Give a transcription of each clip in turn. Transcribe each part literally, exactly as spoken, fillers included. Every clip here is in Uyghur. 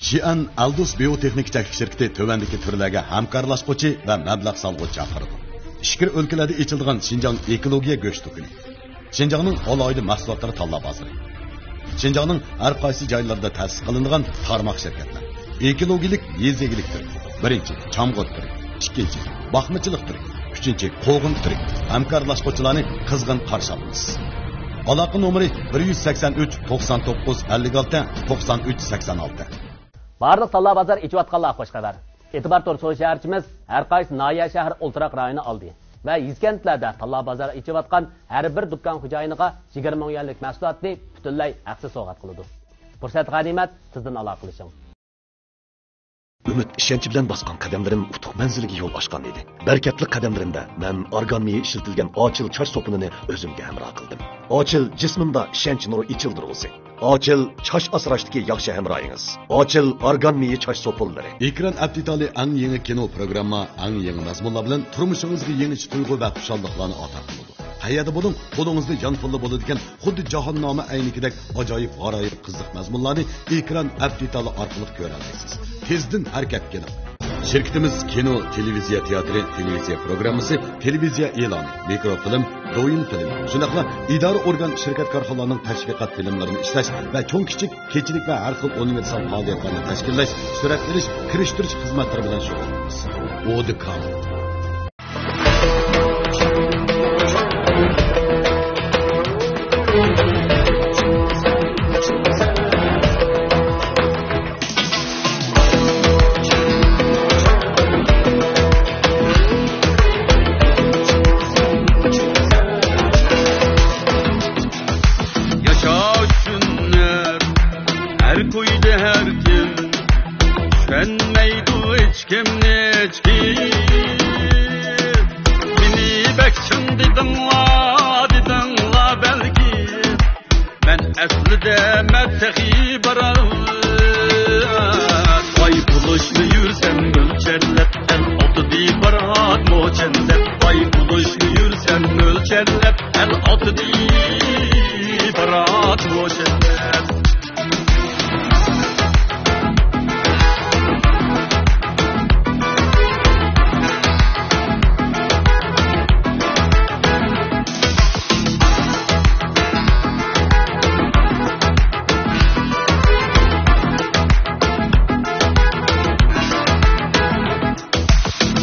جيەن ئەلدۇس بىيوتېخنىكا چەكلىك شىركىتى تۆۋەندىكى تۈرلەرگە ھەمكارلاشقۇچى ۋە مەبلەغ سالغۇچى چاقىرىدۇ. ئىچكىرى ئۆلكىلەردە ئېچىلىدىغان شىنجاڭ ئېكولوگىيە گۆش دۇكىنى. شىنجاڭنىڭ ئالاھىدە مەھسۇلاتلىرى تاللا بازىرى. شىنجاڭنىڭ ھەر قايسى جايلىرىدا تەسىس قىلىنغان تارماق شىركەتلەر. ئېكولوگىيەلىك يېزا ئىگىلىك تۈرى. بىرىنچى، چامغۇر تۈرى. ئىككىنچى، باقمىچىلىق تۈرى. ئۈچىنچى، قوغۇن تۈرى. ھەمكارلاشقۇچىلارنى قىزغىن قارشى ئالىمىز. ئالاقە نومۇرى: بىر يۈز سەكسەن ئۈچ، توقسان توققۇز، ئەللىك ئالتە، توقسان ئۈچ، سەكسەن ئالتە. بارلىق تاللا بازار ئېچىۋاتقانلارغا خۇش خەۋەر. ئېتىبار تور سودا شەھەرچىمىز ھەر قايسى ناھىيە، شەھەر، ئولتۇراق رايونى ئالدى ۋە يېزا-كەنتلەردە تاللا بازار ئېچىۋاتقان ھەر بىر دۇكان خوجايىنىغا يىگىرمە مىڭ يۈەنلىك مەھسۇلاتنى پۈتۈنلەي ھەقسىز سوۋغات قىلىدۇ. پۇرسەت غەنىيمەت، تېزدىن ئالاقىلىشىڭ. ئۈمىد، ئىشەنچ بىلەن باسقان قەدەملىرىم ئۇتۇق مەنزىلىگە يول ئاچقان ئىدى. بەرىكەتلىك قەدەملىرىمدە مەن ئارگان مېيى ئىشلىتىلگەن ئاچىل چاچ سوپۇنىنى ئۆزۈمگە ھەمراھ قىلدىم. ئاچىل جىسمىمدا ئىشەنچ نۇرى ئېچىلدۇرغۇسى. ئاچىل چاچ ئاسراشتىكى ياخشى ھەمراھىڭىز. ئاچىل ئارگان مېيى چاچ سوپۇنلىرى. ئېكران ئەپ دېتالى ئەڭ يېڭى كىنو پروگرامما، ئەڭ يېڭى مەزمۇنلار بىلەن تۇرمۇشىڭىزغا يېڭىچە تۇيغۇ ۋە خۇشاللىقلارنى ئاتا قىلىدۇ. قەيەردە بولۇڭ، قولىڭىزدا يانفونلا بولىدىكەن، خۇددى جاھاننامە ئەينىكىدەك ئاجايىپ غارايىپ قىزىق مەزمۇنلارنى ئېكران ئەپ دېتالى ئارقىلىق كۆرەلەيسىز. تېزدىن ھەرىكەتكە كېلىڭ! شىركىتىمىز كىنو، تېلېۋىزىيە تىياتىرى، تېلېۋىزىيە پروگراممىسى، تېلېۋىزىيە ئېلانى، مىكروفىلىم، دويىن فىلىم، شۇنداقلا ئىدارە ئورگان، شىركەت، كارخانىلارنىڭ تەشۋىقات فىلىملىرىنى ئىشلەش ۋە چوڭ كىچىك كېچىلىك ۋە ھەر خىل ئۇنىۋېرسال پائالىيەتلەرنى تەشكىللەش، سۈرەتلىنىش، كىرىشتۈرۈش خىزمەتلىرى بىلەن شۇغۇللىنىمىز. ئودىكام. ياشاش سۈننەت، ھەر كويدا ھەر كىم، چۈشەنمەيدۇ ھېچكىمنى ھېچكىم. مېنى بەك چىڭ دېدىڭلار، دېدىڭلار بەلكى، مەن ئەسلىدە مەن تېخى بارات. باي بولۇشنى يۈرسەم ئۆلچەرلەپ، ئەل ئاتىدى بارات موچەنلەپ. باي بولۇشنى يۈرسەم ئۆلچەرلەپ، ئەل ئاتىدى بارات موچەنلەپ.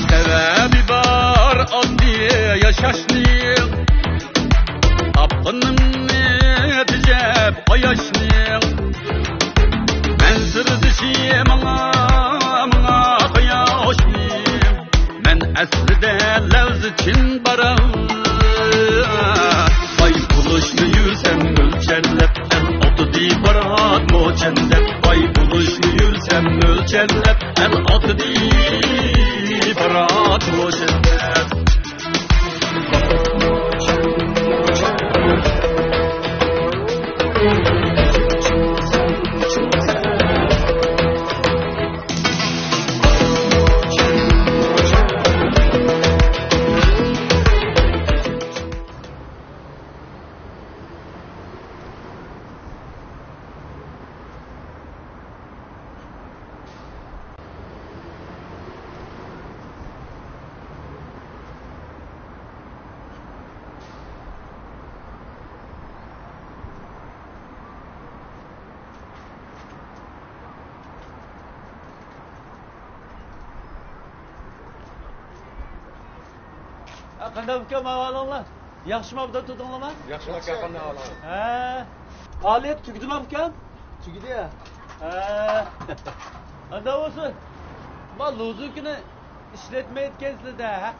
سەۋەبى بار ئاددىي ياشاشنىڭ، تاپقىنىمنى تېجەپ قاياشنىڭ. مەن سىردىشى ماڭا، ماڭا قاياشنىڭ. مەن ئەسلىدە لەۋزى چىن بارا. باي بولۇشنى يۈرسەم ئۆلچەرلەپ، ئەل ئاتىدى بارات موچەنلەپ. باي بولۇشنى يۈرسەم ئۆلچەرلەپ، ئەل ئاتىدى بارات موچەنلەپ. ھە، قانداق ئۇكام ئەھۋالىڭلار؟ ياخشىمۇ، ئوبدان تۇردۇڭلارمۇ؟ ياخشى ئاكا، قانداق ئەھۋالىڭىز؟ ھە. پائالىيەت تۈگىدىمۇ ئۇكام؟ تۈگىدى. ھە. ئانداق بولسۇن. ما لوزۇنكىنى ئىشلەتمەيدىكەنسىلەر-دە، ھە؟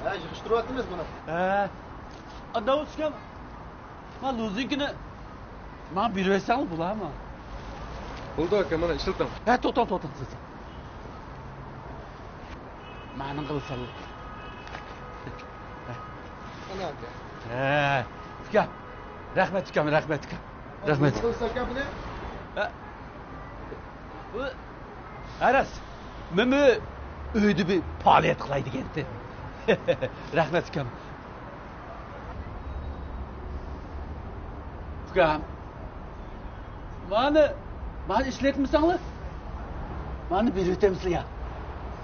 ھە، يىغىشتۇرۇۋاتىمىز بۇنى. ھە. ئانداق بولسا ئۇكام، ما لوزۇنكىنى ماڭا بېرىۋەتسەڭلار بولامۇ؟ بولىدۇ ئاكا، مانا ئىشلىتىڭ. ھە، توختاڭ، توختاڭ، توختاڭ. مانا قىلساڭلار. مانا ئاكا. ھە، ئۇكام. رەھمەت ئۇكام، رەھمەت ئۇكام. رەھمەت. قىلسا ئاكا بۇنى؟ ھە. بۇ، ھە راست. مەنمۇ ئۆيدە بىر پائالىيەت قىلاي دېگەنتىم. رەھمەت ئۇكام. ئۇكام، مانا، مانا ئىشلەتمىسەڭلار. مانا بېرىۋېتەمسىلە يا.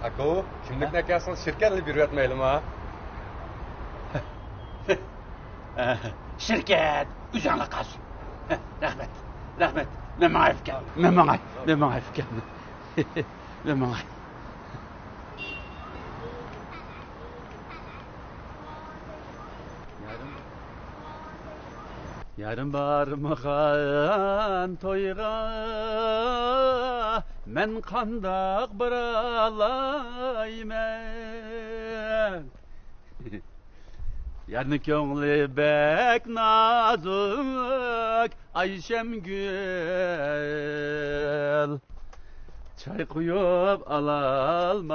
ئاكا، كىملىكنى ئەكەلسىڭىز، شىركەتنى بېرىۋەتمەيلىما؟ شىركەت ئۆزۈڭلار قالسۇن. رەھمەت، رەھمەت. مەن ماڭاي ئۇكام، مەن ماڭاي، مەن ماڭاي ئۇكام. مەن ماڭاي. يارىم بارمىغان تويغا مەن قانداق بارالايمەن؟ يارنىڭ كۆڭلى بەك نازۇك، ئايشەمگۈل. چاي قۇيۇپ ئالالمايمەن،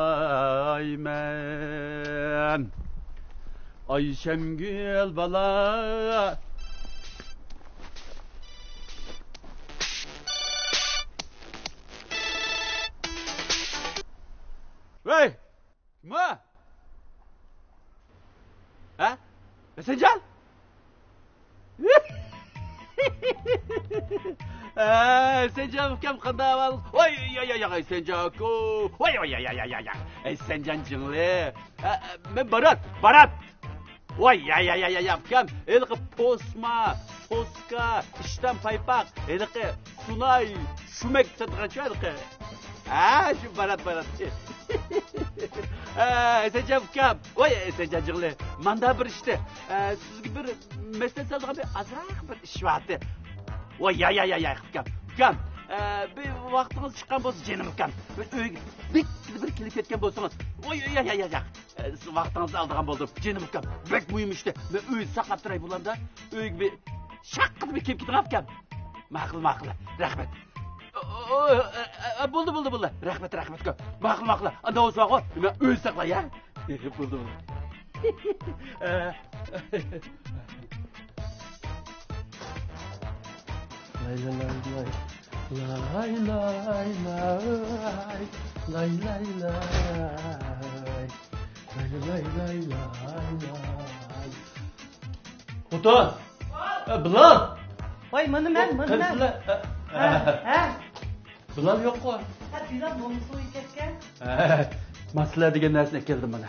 ئايشەمگۈل بالا. ۋەي! كىم ئۇ؟ ھە؟ ھۈسەنجان؟ ھە، ھۈسەنجان ئۇكام، قانداق ئەھۋال؟ ۋاي، ياي، ياي، ياي، ھۈسەنجان ئۇكا. ۋاي، ۋاي، ياي، ياي، ياي، ياي. ھۈسەنجان جىڭلى. ھە، مەن بارات، بارات. ۋاي، ياي، ياي، ياي، ياي، ئۇكام. ھېلىقى پوسما، پوسكا، ئىشتان پايپاق، ھېلىقى سۇناي، شۇمەك ساتىدىغانچۇ ھېلىقى. ھە، شۇ بارات، بارات. ھە، ھەسەنجان ئۇكام. ۋاي، ھەسەنجان جىغلى. ماندا بىر ئىشتى. ھە، سىزگە بىر مەسلىھەت سالىدىغان بىر ئازراق بىر ئىش بارتى. ۋاي، يا، يا، يا، يا، ئۇكام. ئۇكام، ھە، بىر ۋاقتىڭىز چىققان بولسا، جېنىم ئۇكام. بىر ئۆيگە بىر، بىر كېلىپ كەتكەن بولسىڭىز. ۋاي، يا، يا، يا، يا. ھە، سىز ۋاقتىڭىزنى ئالىدىغان بولدۇم، جېنىم ئۇكام. بەك مۇھىم ئىشتە. مەن ئۆيدە ساقلاپ تۇراي بولامدا. ئۆيگە بىر شاققىدە بىر كېلىپ كېتىڭ ئۇكام. ماقۇل، ماقۇل. رەھمەت. ئو، ئو، ئە، ئە، بولدى، بولدى، بولدى. رەھمەت، رەھمەت، ئۇكام. ماقۇل، ماقۇل. ئاندا بولسا بارغۇ، مەن ئۆيدە ساقلاي، ھە؟ بولدى، بولدى. ئە، لاي، لاي، لاي، لاي. لاي، لاي، لاي، لاي. لاي، لاي، لاي، لاي. لاي، لاي، لاي، لاي، لاي. خوتۇن! ئە، بىلال! ۋاي، مانا مەن، مانا مەن. قەيسىلەر؟ ئە، ھە، ئە. ھە. بىلال يوققۇ؟ ھە، بىلال مومىسىغا كەتكەن. ھە، مەن سىلەر دېگەن نەرسىنى ئەكەلدىم مانا.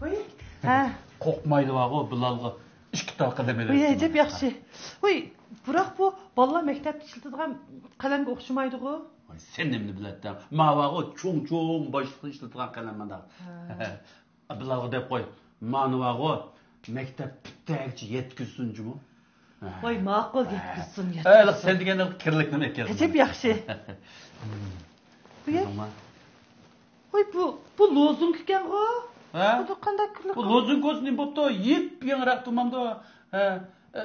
ۋاي، ھە. قوقمايلى بارغۇ، بىلالغا ئىككى تال قەدەم ئېلىۋەتسىڭىز. ۋاي، ئەجەب ياخشى. ۋاي، بىراق بۇ بالىلار مەكتەپتە ئىشلىتىدىغان قەلەمگە ئوخشىمايدىغۇ؟ ۋاي، سەن نېمىنى بىلەتتىڭ؟ ماۋۇ بارغۇ، چوڭ-چوڭ باشلىقلار ئىشلىتىدىغان قەلەم مانا. ھە. بىلالغا دەپ قوي. مانا بارغۇ، مەكتەپ پۈتتەكچە يەتكۈزسۇن جۇمۇ. ۋاي، ماقۇل، يەتكۈزسۇن، ھە، يەتكۈزسۇن. سەن دېگەن كىرلىكنى ئەكەلدىم. ئەجەب ياخشى. بۇ يە-، بىلدىڭما؟ ۋاي، بۇ، بۇ لوزۇنكا ئىكەنغۇ. ھە؟ بۇ قانداق كىرلىك؟ بۇ لوزۇنكا بولسا نېمە بوپتۇ؟ يېپيېڭىراق تۇرمامدۇ؟ ھە، ئە،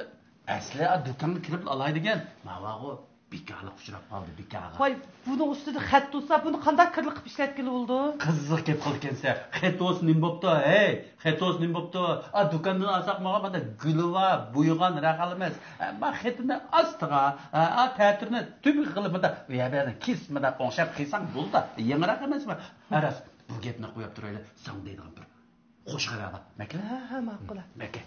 ئەسلى ئا دۇكانغا كىرىپلا ئالاي دېگەن. ماۋۇ بارغۇ. بىكارلىققا ئۇچراپ قالدى، بىكارغا. ۋاي، بۇنىڭ ئۈستىدە خەت تۇرسا، بۇنى قانداق كىرلىك قىلىپ ئىشلەتكىلى بولىدۇ؟ قىزىق گەپ قىلىدىكەنسەن. خەت بولسا نېمە بوپتۇ، ھەي؟ خەت بولسا نېمە بوپتۇ؟ ئا، دۇكاندىن ئالساق ماڭا مانا گۈلى بار، بويىغان رەقەل ئەمەس. ئە، ما خېتىنى ئاستىغا، ئە، ئا، تەتۈرنى تۈپىگە قىلىپ، مانا ئۇ يەرنى كېسىپ، مانا ئوڭشاپ قىلساڭ بولدى. يېڭىراق ئەمەسمۇ؟ ھە، راست، بۇ گەپنى قويۇپ تۇرايلى، ساڭا دەيدىغان بىر خوش خەۋەر بار. مەكلە؟ ھە، ھە، ماقۇل. مەكلە.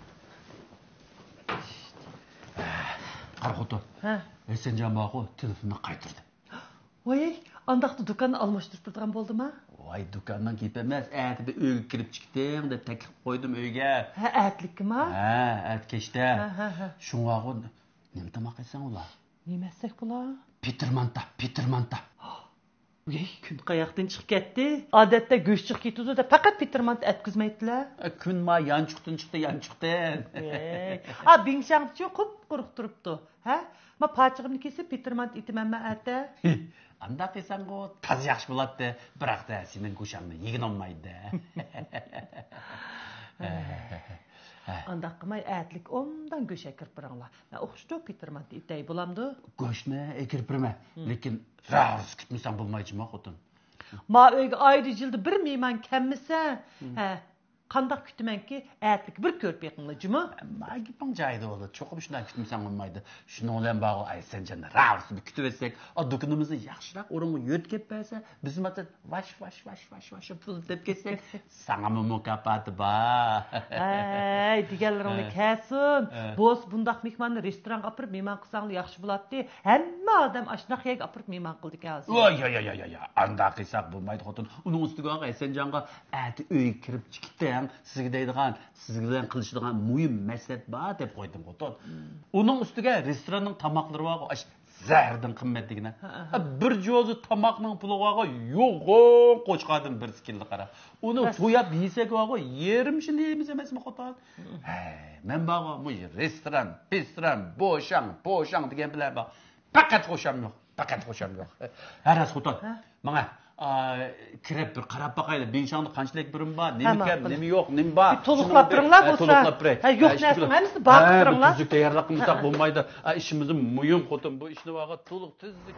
قارا خوتۇن. ھە. ھەسەنجان بارغۇ، تېلېفوننى قايتۇردى. ۋاي، ئانداقتا دۇكاننى ئالماشتۇرۇپ بېرىدىغان بولدىما؟ ۋاي، دۇكاننىڭ گېپى ئەمەس، ئەتە بىر ئۆيگە كىرىپ چىقتىڭ دەپ تەكلىپ قويدۇم ئۆيگە. ھە، ئەتىلىككىما؟ ھە، ئەتە كەچتە. ھە، ھە، ھە. شۇڭاغۇ نېمە تاماق يېسەڭ ئۇلار؟ نېمە يېسەك بۇلار؟ پېتىر مانتا، پېتىر مانتا. ۋەي، كۈن قاياقتىن چىقىپ كەتتى؟ ئادەتتە گۆش چىقىپ كېتىدۇ دەپ پەقەت پېتىر مانتا ئەتكۈزمەيتتىلە. ئە، كۈن ما يانچۇقتىن چىقتى، يانچۇقتىن. ۋەي. ئا، بىڭشاڭدىچۇ قۇپقۇرۇق تۇرۇپتۇ. ھە؟ ما پاچىقىمنى كېسىپ، پېتىر مانتا ئېتىمەنمۇ ئەتە؟ ئانداق قىلساڭغۇ تازا ياخشى بولاتتى. بىراق-دە، سېنىڭ گۆشۈڭنى يېگىلى بولمايدۇ-دە. ئانداق قىلماي، ئەتىلىك ئوبدان گۆش ئەكىرىپ بېرىڭلار. مەن ئوخشىتىپ پېتىر مانتا ئېتەي، بولامدۇ؟ گۆشنى ئەكىرىپ بېرىمەن. ھىم. لېكىن بىر ھازا كۈتمىسەڭ بولمايچۇ ما خوتۇن. ما ئۆيگە ئايدا-يىلدا بىر مېھمان كەلمىسە، ھىم. ھە. قانداق كۈتىمەنكى، ئەتىلىكى بىر كۆرۈپ بېقىڭلار، جۇمۇ. ما گېپىڭ جايىدا بولدى. چوقۇم شۇنداق كۈتمىسەڭ بولمايدۇ. شۇنىڭ بىلەن بارغۇ، ئايسەنجان، راۋۇرۇسى بىر كۈتۈۋەتسەك، ئا، دۇكىنىمىزنى ياخشىراق ئورۇنغا يۆتكەپ بەرسە، بىز ماتا ۋاش، ۋاش، ۋاش، ۋاش، ۋاش، پۇل دەپ كەتسەك، ساڭىمۇ مۇكاپاتى بار. ھەي، دېگەنلىرىڭنى ھە. كەلسۇن. ھە. بولسا بۇنداق مېھماننى رېستورانغا ئاپىرىپ مېھمان قىلساڭلار ياخشى بولاتتى. ھەممە ئادەم ئاشۇنداق يەرگە ئاپىرىپ مېھمان قىلىدىكەن ھازىر. ۋاي، يا، يا، يا، يا، يا. ئانداق قىلساق بولمايدۇ، خوتۇن. ئۇنىڭ ئۈستىگە ئاغا ھەسەنجانغا ئەتە ئۆيگە كىرىپ چىقىپ تەڭ سىزگە دەيدىغان، سىز بىلەن قىلىشىدىغان مۇھىم مەسلىھەت بار دەپ قويدۇم، خوتۇن. ئۇنىڭ ئۈستىگە رېستوراننىڭ تاماقلىرى بارغۇ، ئاش زەھەردىن قىممەت دېگىنە. ھە، ھە. بىر جوزا تاماقنىڭ پۇلىغا يوغان قوچقاردىن بىرسى كېلىدۇ، قارا. ئۇنى توياپ يېسەك بارغۇ، يېرىم شىنى يەيمىز ئەمەسمۇ، خوتۇن؟ ھەي، مەن بارغۇ، مۇ رېستوران، پېستوران، بوشاڭ، پوشاڭ دېگەن بىلەن بار. پەقەت خۇشام يوق، پەقەت خۇشام يوق. ھە، راست، خوتۇن. ھە؟ ماڭا، ئا، كىرىپ بىر قاراپ باقايلى، بىنشاڭدا قانچىلىك بىرىم بار، ھە، نېمە كەپ، ماقۇل. نېمە يوق، نېمە بار. بىر تولۇقلاپ شۇنىڭ بىر، بېرىڭلار ھە، بولسا. تولۇقلاپ بېرەي. ھە، يوق ھە، نەرسىنىڭ ھەممىسىنى بار ھە، قىلىپ بىر بېرىڭلار. تۈزۈك تەييارلىق قىلمىساق ھە. بولمايدۇ. ھە، ئىشىمىزمۇ مۇھىم، خوتۇن، بۇ ئىشنى بارغا تولۇق تۈزۈك.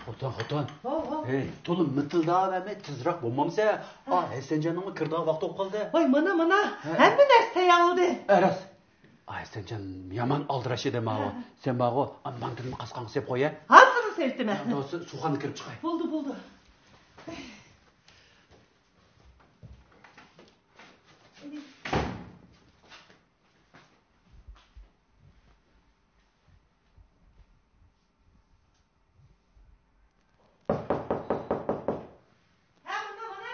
خوتۇن، خوتۇن. ھو، ھو. ھەي، تولا مىتىلداۋەرمەي تېزراق بولمامسەن؟ ھە. ئا، ھەسەنجاننىڭمۇ كىرىدىغان ۋاقتى بولۇپ قالدى. ۋاي، مانا، مانا. ھە. ھەممە نەرسە تەييار بولدى. ئە، راست. ئا، ھەسەنجان يامان ئالدىراش ئىدى ماۋۇ. ھە. سەن ماۋۇ، ئا، مانتىنى قاسقانغا سېلىپ قوي، ھە؟ ھازىرلا سېلىۋېتىمەن. ھە، توغرىسى سۇخاننى كىرىپ چىقاي. بولدى، بولدى. ھە، مانا، مانا.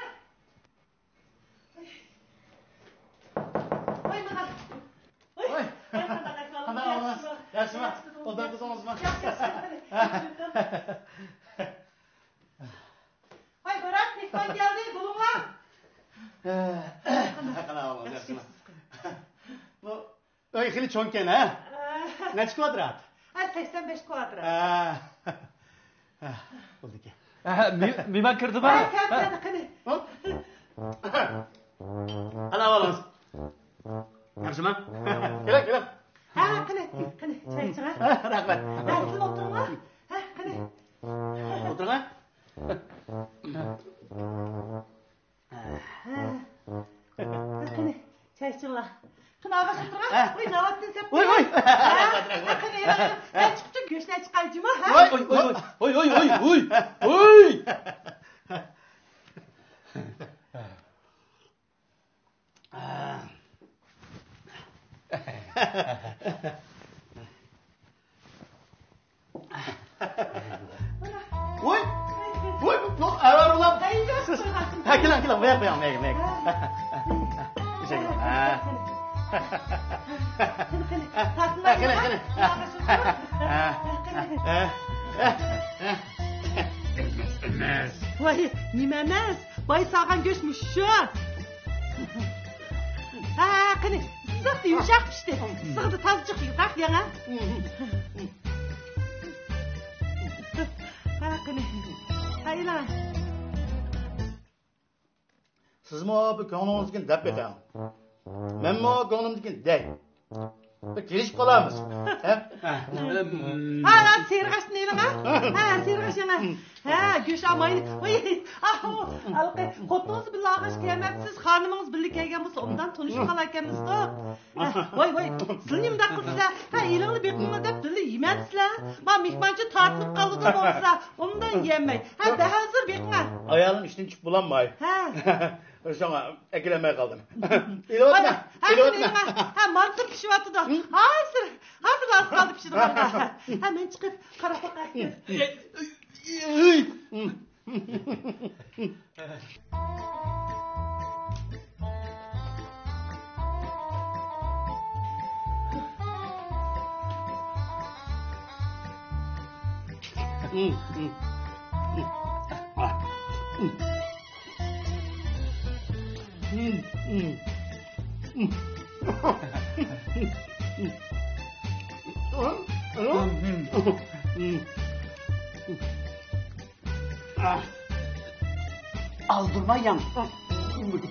ۋاي، مانا. ۋاي. ۋاي. ۋاي، قانداق ئەھۋالىڭىز؟ قانداق ئەھۋالىڭىز؟ ياخشىمۇ؟ ياخشى، ئولتۇرۇپ كەتتىڭىزمۇ؟ ياخشى، ياخشى. ھاي، بىرات، مېھمان كەلدى، بولۇڭلار. قانداق ئەھۋالىڭىز؟ ياخشىمۇ؟ بۇ ئۆي خېلى چوڭكەن، ھە؟ ئە. نەچچە كۋادرات؟ ئە، سەكسەن بەش كۋادرات. ئە. ئە، بولدىكەن. ئە، مې-، مېھمان كىردىما؟ ئە، كەلدى، ھە؟ كەلدى، قېنى. ھوپ. قانداق ئەھۋالىڭىز؟ ياخشىما؟ كېلىڭ، كېلىڭ. ھە، قېنى، قېنى، چاي ئىچىڭ، ھە؟ رەھمەت. ھە، سىز ئولتۇرۇڭلار. ھە، قېنى. ئولتۇرۇڭ، ھە؟ ھە. قېنى، چاي ئىچىڭلار. قېنى، ئاغا، ئولتۇرۇڭ. ھە. ۋاي، ناۋاتتىن سەپ ۋاي، ۋاي. ھە، قېنى، ئېلىڭ. مەن چىقىپ تۇرۇپ گۆشنى چىقاي، جۇما، ھە؟ ۋاي، ۋاي، ۋاي. ۋوي! ۋوي! نو، ئەۋەر ئۇلام. ھە، كېلىڭ، كېلىڭ، مەيەك، مەيەك، مەيەك، مەيەك. ھە. ھە، كېلىڭ، كېلىڭ. ھە. ھە. ھە. ھە. ۋاي، نېمە ئەمەس؟ باي سالغان گۆش مۇشۇ. ھە، قېنى، ئىسسىق، يۇمشاق پىشتى. ئىسسىقىدا تازىچىق يۇقاق يەڭە. ھە، قېنى. ھە، ئېلىڭ. سىزمۇ بىر كۆڭلىڭىزدىكىنى دەپ بېقىڭ. مەنمۇ كۆڭلۈمدىكىنى دەي. بىر كېلىشىپ قالارمىز. ھە؟ ھە، ھە، سېرىغاچنى ئېلىڭ، ھە؟ ھە، سېرىغاچ يەڭە. ھە، گۆش ئامايلى. ۋاي، ئاھۇ، ھېلىقى خوتۇنىڭىز بىللە ئاغاش كەلمەپسىز، خانىمىڭىز بىللە كەلگەن بولسا، ئوبدان تونۇشۇپ قالاركەنمىزدۇ. ھە، ۋاي، ۋاي، سىلە نېمانداق قىلىسىلەر؟ ھە، ئېلىڭلار بېقىڭلار دەپ بىللە يېمەمسىلەر؟ ما مېھمانچى تارتىلىپ قالىدۇ بولمىسا، ئۇنداق يېيەلمەي. ھە، دەھازىر بېقىڭە. ئايالىم ئىشتىن چۈشۈپ بولالماي. ھە. شۇڭا ئەكېلەلمەي قالدىم. ئېلىۋاتىمەن، ھە، ئېلىۋاتىمەن. ھە، ھە، مانتا پىشىۋاتىدۇ. ھازىر، ھازىر ئاز قالدى پىشىدىغانغا. ھە، مەن چىقىپ قاراپ باقاي. ئالدىرىماي يەڭ.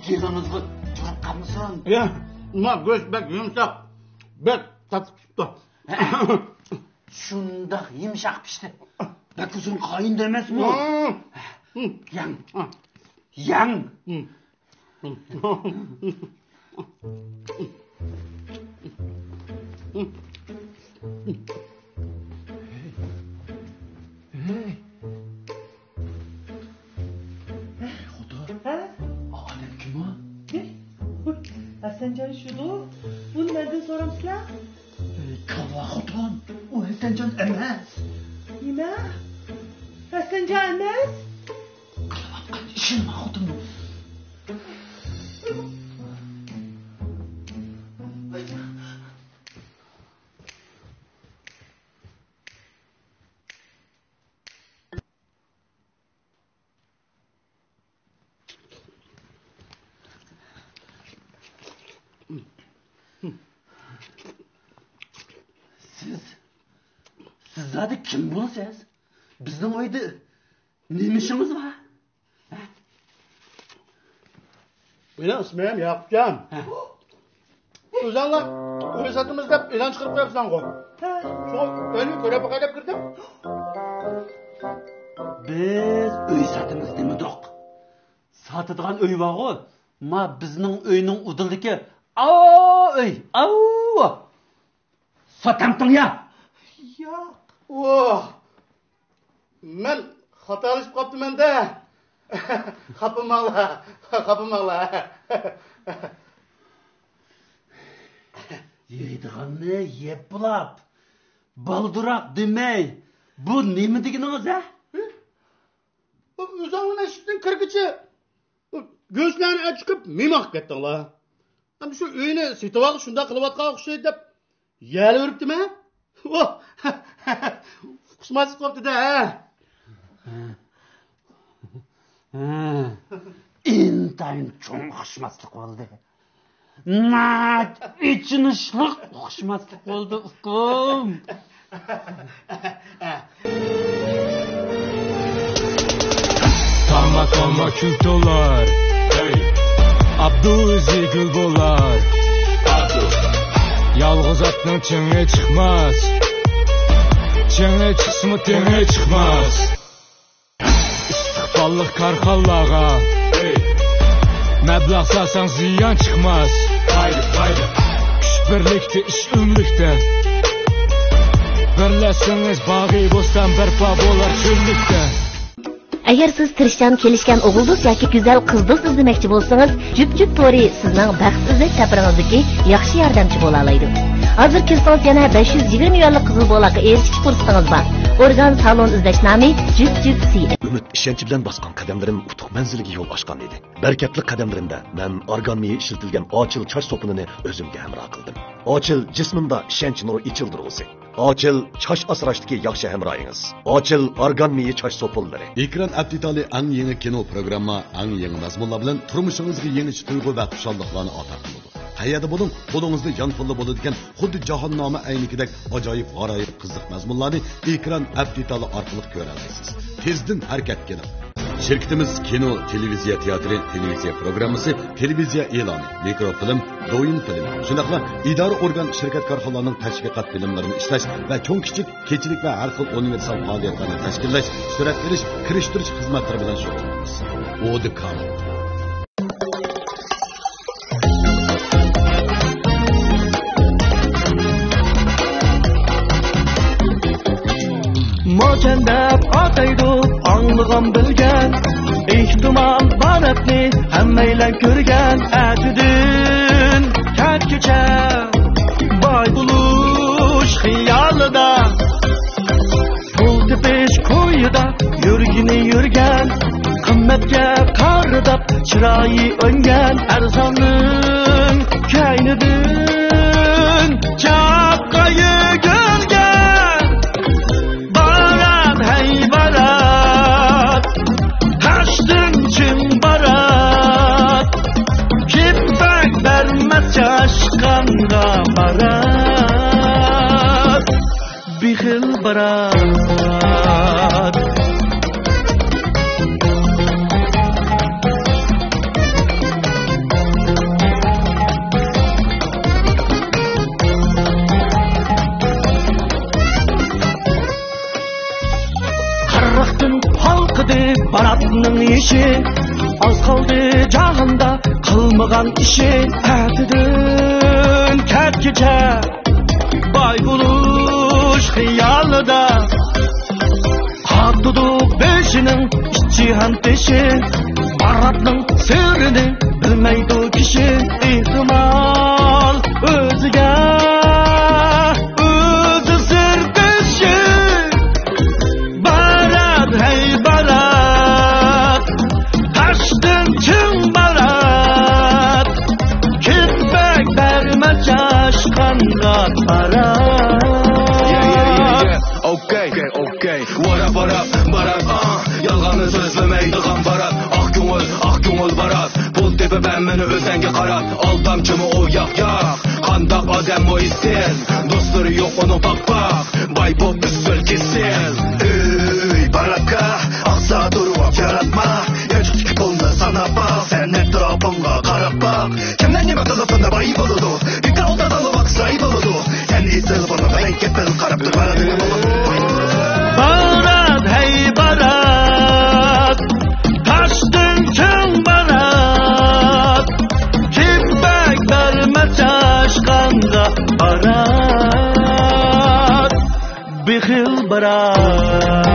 يېغىڭىزغا جاۋاب قالمىسۇن. يا، ما گۆش بەك يۇمشاق، بەك تاتلىق چىقىپتۇ. شۇنداق يۇمشاق پىشتى. بەك ئۇزۇن قاينىدى ئەمەسمۇ؟ يەڭ. يەڭ. ھەي، خوتۇن. ھە؟ ئادەم كىم ئۇ؟ ھەسەنجان شۇدۇ. بۇنى مەندىن سورامسىلەر؟ ئەي، كاللا خوتۇن، ئۇ ھەسەنجان ئەمەس. نېمە؟ ھەسەنجان ئەمەس؟ قىلىۋاتقان ئىشىنى ما خوتۇن. سىز، سىز زادى كىم بولىسىز؟ بىزنىڭ ئۆيدە نېمە ئىشىڭىز بار؟ مېنىڭ ئىسمىم ياقۇپجان. ھە. ئۆزۈڭلار ئۆي ساتىمىز دەپ ئېلان چىقىرىپ قويۇپسەنغۇ. ھە. شۇڭا ئۆينى كۆرۈپ باقاي دەپ كىردىم. بىز ئۆي ساتىمىز دېمىدۇق. ساتىدىغان ئۆي بارغۇ، ما بىزنىڭ ئۆينىڭ ئۇدۇلىدىكى ئاۋۇ ئۆي، ئاۋۇ. ساتامتىڭ يا؟ ياق. ۋاھ. مەن خاتالىشىپ قاپتىمەن-دە. خاپىماڭلار، خاپىماڭلار. يەيدىغاننى يەپ بولاپ، بالدۇراق دېمەي، بۇ نېمە دېگىنىڭىز، ھە؟ ئۆزۈڭلار ئىشىكتىن كىرگۈچە گۆشلەرنى ئەچىقىپ مېماق كەتتىڭلار. ئەمدى شۇ ئۆينى سېتىۋالغۇچى شۇنداق قىلىۋاتقان ئوخشايدۇ دەپ يەلىۋېرىپتىمەن. ۋاھ! ئۇقۇشماسلىق بوپتۇ-دە، ھە؟ ھە. ئىنتايىن چوڭ ئۇقۇشماسلىق بولدى. ناھايىتى ئېچىنىشلىق ئۇقۇشماسلىق بولدى، ئۇكام. تاما تاما كۈل تولار. ئابدۇ ئۆزى گۈل بولار. يالغۇز ئاتنىڭ چېڭى چىقماس. چېڭى چىقسىمۇ تېڭى چىقماس. ئىستىقباللىق كارخانىلارغا مەبلەغ سالساڭ زىيان چىقماس. كۈچ بىرلىكتە، ئىش ئۆملۈكتە. بىرلەشسىڭىز باغۇ بوستان بەرپا بولار چۆللۈكتە. ئەگەر سىز تىرىشچان، كېلىشكەن ئوغۇل دوست ياكى گۈزەل قىز دوست ئىزدىمەكچى بولسىڭىز، جۈپ جۈپ تورى سىزنىڭ بەخت ئىزدەش سەپىرىڭىزدىكى ياخشى ياردەمچى بولالايدۇ. ھازىر كىرسىڭىز يەنە بەش يۈز يىگىرمە يۈەنلىك قىزىل بولاققا ئېرىشىش پۇرسىتىڭىز بار. ئورگان سالون ئىزدەش نامى جۈپ جۈپ سى. ئۈمىد، ئىشەنچ بىلەن باسقان قەدەملىرىم ئۇتۇق مەنزىلىگە يول ئاچقان ئىدى. بەرىكەتلىك قەدەملىرىمدە مەن ئارگان مېيى ئىشلىتىلگەن ئاچىل چاچ سوپۇنىنى ئۆزۈمگە ھەمراھ قىلدىم. ئاچىل جىسمىمدا ئىشەنچ نۇرى ئېچىلدۇرغۇسى. ئاچىل چاچ ئاسراشتىكى ياخشى ھەمراھىڭىز. ئاچىل ئارگان مېيى چاچ سوپۇنلىرى. ئېكران ئەپ دېتالى ئەڭ يېڭى كىنو پروگرامما، ئەڭ يېڭى مەزمۇنلار بىلەن تۇرمۇشىڭىزغا يېڭىچە تۇيغۇ ۋە خۇشاللىقلارنى ئاتا قىلىدۇ. قەيەردە بولۇڭ، قولىڭىزدا يانفونلا بولىدىكەن، خۇددى جاھاننامە ئەينىكىدەك ئاجايىپ غارايىپ قىزىق مەزمۇنلارنى ئېكران ئەپ دېتالى ئارقىلىق كۆرەلەيسىز. تېزدىن ھەرىكەتكە كېلىڭ! شىركىتىمىز كىنو، تېلېۋىزىيە تىياتىرى، تېلېۋىزىيە پروگراممىسى، تېلېۋىزىيە ئېلانى، مىكروفىلىم، دويىن فىلىمى، شۇنداقلا ئىدارە ئورگان، شىركەت كارخانىلارنىڭ تەشۋىقات فىلىملىرىنى ئىشلەش ۋە چوڭ كىچىك، كېچىلىك ۋە ھەر خىل ئۇنىۋېرسال پائالىيەتلەرنى تەشكىللەش، سۈرەتكە ئېلىش، كىرىشتۈرۈش خىزمەتلىرى بىلەن شۇغۇللىنىمىز. ئودېكام. موچەن دەپ ئاتايدۇ ئاڭلىغان بىلگەن، ئېھتىمال بار ئەپنى ھەممەيلەن كۆرگەن. ئەتىدىن كەچكىچە باي بولۇش خىيالىدا، پۇل تېپىش كويىدا يۈرگىنى يۈرگەن، قىممەتكە قارىداپ چىرايى ئۆڭگەن، ئەرزاننىڭ كەينىدىن چاققا يۈگۈرگەن. بارات، ھەي بارات، تاشتىن چىڭ بارات، كېپەك بەرمەس چاشقانغا بارات. بېخىل بارات. ئىشى، ئاز قالدى جاھاندا قىلمىغان ئىشى. ئەتىدىن كەچكىچە باي بولۇش خىيالىدا، قاتىدۇ بېشىنىڭ ئىچى ھەم تېشى. باراتنىڭ سىرىنى بىلمەيدۇ كىشى. ئېھتىمال ئۆزىگە ئۆزى سىردىشى. بارات، ھەي بارات، تاشتىن چىڭ بارات، كىپەك بەرمە چاشقانغا بارات. Yeah, yeah, yeah, yeah. Okay, okay, okay. ۋاراپ، ۋاراپ، بارات، ئاھ. يالغاننى سۆزلىمەيدىغان بارات. ئاق كۆڭۈل، ئاق كۆڭۈل بارات. پۇل تېپىپ ھەممىنى ئۆزەڭگە قارات. ئالدامچىمۇ ئۇ ياق، ياق. قانداق ئادەم ئۇ ئېسىل، دوستلىرى يوق ئۇنىڭ پاك-پاك. باي بوپ ئۆسسۇن كېسىل. ئۆي باراتكا، ئاقسا تۇرۇپ ياراتما. يانچۇقتىكى پۇلنى ساناپ باق، سەن ئەتراپىڭغا قاراپ باق. كىملەر نېمە قىلىپ بۇنداق باي بولىدۇ؟ بىكار ئولتۇرساڭلا ۋاقىت زايە بولىدۇ. سەن ئېسىل بۇنىڭغا مەن كېپىل قاراپ تۇر، باراتىنى بولۇپ. بارات، ھەي بارات، تاشتىن چىڭ بارات، كىپەك بەرمە چاشقانغا بارات، بېخىل بارات.